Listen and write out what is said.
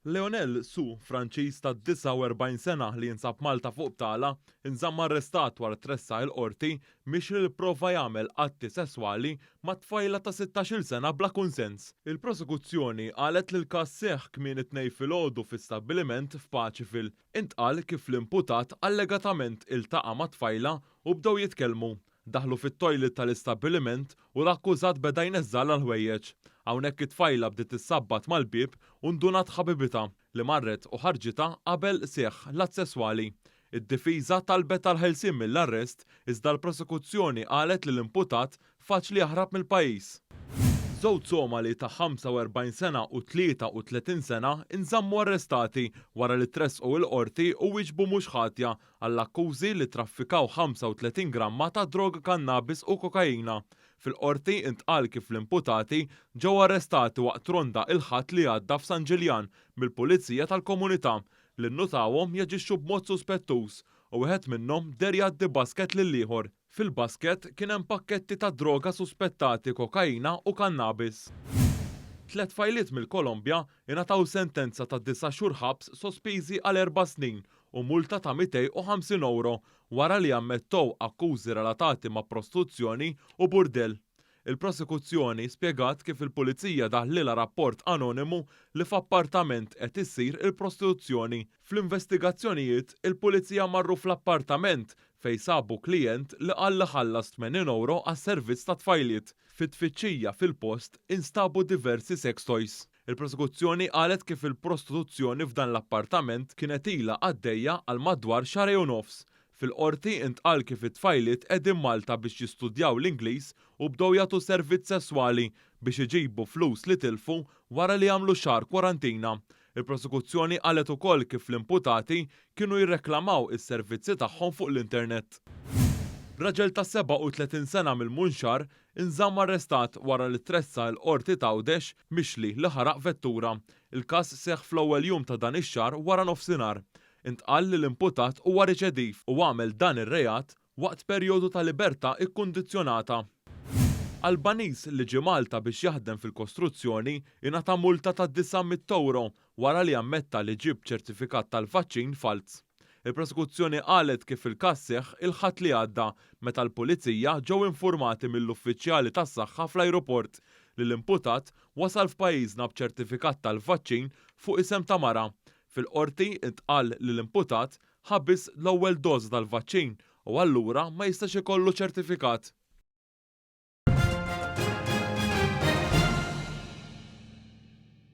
Leonel Su, Franċiż ta' 49 sena li jinsab Malta fuq btala, inżamm arrestat wara tressaq il-Qorti mixli li pprova jagħmel atti sesswali ma' tfajla ta' 16-il sena bla kunsens. Il-Prosekuzzjoni qalet li l-każ seħħ kmieni t-Tnejn filgħodu fi stabbiliment f'Paceville. Intqal kif l-imputat allegatament iltaqa' mat-tfajla u bdew jitkellmu. Daħlu fit-toilet tal-istabbiliment u l-akkużat beda jneżżalha l-ħwejjeġ. Hawnhekk it-tfajla bdiet tissabbat mal-bieb u ndunat ħabibitha, li marret u ħarġitha qabel seħħ l-att sesswali. Id-difiża talbet għall-ħelsien mill-arrest iżda l-prosekuzzjoni qalet li l-imputat faċli jaħrab mill-pajjiż. Żewġ Somali ta' 45 sena u 33 sena nżammu arrestati wara li tressqu l-Qorti u wieġbu mhux ħatja għall-akkużi li traffikaw 35 gramma ta' droga kannabis u kokaina. Fil-Qorti intqal kif l-imputati ġew arrestati waqt ronda il-Ħadd li għadda f'San Ġiljan mill-Pulizija tal-Komunità li nnutawhom jaġixxu b'mod suspettuż u wieħed minnhom deher jgħaddi basket lill-ieħor. Fil-basket kien hemm pakketti ta' droga suspettati kokaina u kannabis. Tliet tfajliet mill-Kolombja ingħataw sentenza ta' disa' xhur ħabs sospiżi għal erba' snin u multa ta' 250 ewro wara li ammettow akkużi relatati ma' prostituzzjoni u burdell. Il-Prosekuzzjoni spjegat kif il-Pulizija daħlilha rapport anonimu li f'appartament qed issir il-prostituzzjoni. Fl-investigazzjonijiet, il-Pulizija marru fl-appartament fejn sabu klijent li qal li ħallas 80 ewro għas-servizz tat-tfajliet. Fit-tfittxija fil-post instabu diversi sex toys. Il-Prosekuzzjoni qalet kif il-prostituzzjoni f'dan l-appartament kienet ilha għaddejja għal madwar xahrejn u nofs. Fil-Qorti intqal kif it-tfajliet qegħdin Malta biex jistudjaw l-Ingliż u bdew jagħtu servizz sesswali biex iġibu flus li tilfu wara li għamlu xahar kwarantina. Il-Prosekuzzjoni qalet ukoll kif l-imputati kienu jirreklamaw is-servizzi tagħhom fuq l-internet. Raġel ta' 37 sena mill-Munxar inżamm arrestat wara li tressaq il-Qorti t'Għawdex mixli li ħaraq vettura. Il-każ seħħ fl-ewwel jum ta' dan ix-xahar waranofsinhar. Intqal li l-imputat huwa riċediv u għamel dan ir-reat waqt perjodu ta' libertà kkundizzjonata. Albaniż li ġie Malta biex jaħdem fil-kostruzzjoni ingħata multa ta' 900 ewro wara li ammetta li ġieb ċertifikat tal-vaċċin falz. Il-Prosekuzzjoni qalet kif il-każ seħħ il-Ħadd li għadda meta l-Pulizija ġew infurmati mill-uffiċjali tas-saħħa fl-ajruport li l-imputat wasal f'pajjiżna b'ċertifikat tal-vaċċin fuq isem ta' mara. Fil-Qorti ntqal li l-imputat ħa biss l-ewwel doża tal-vaċċin u allura ma jistax ikollu ċertifikat.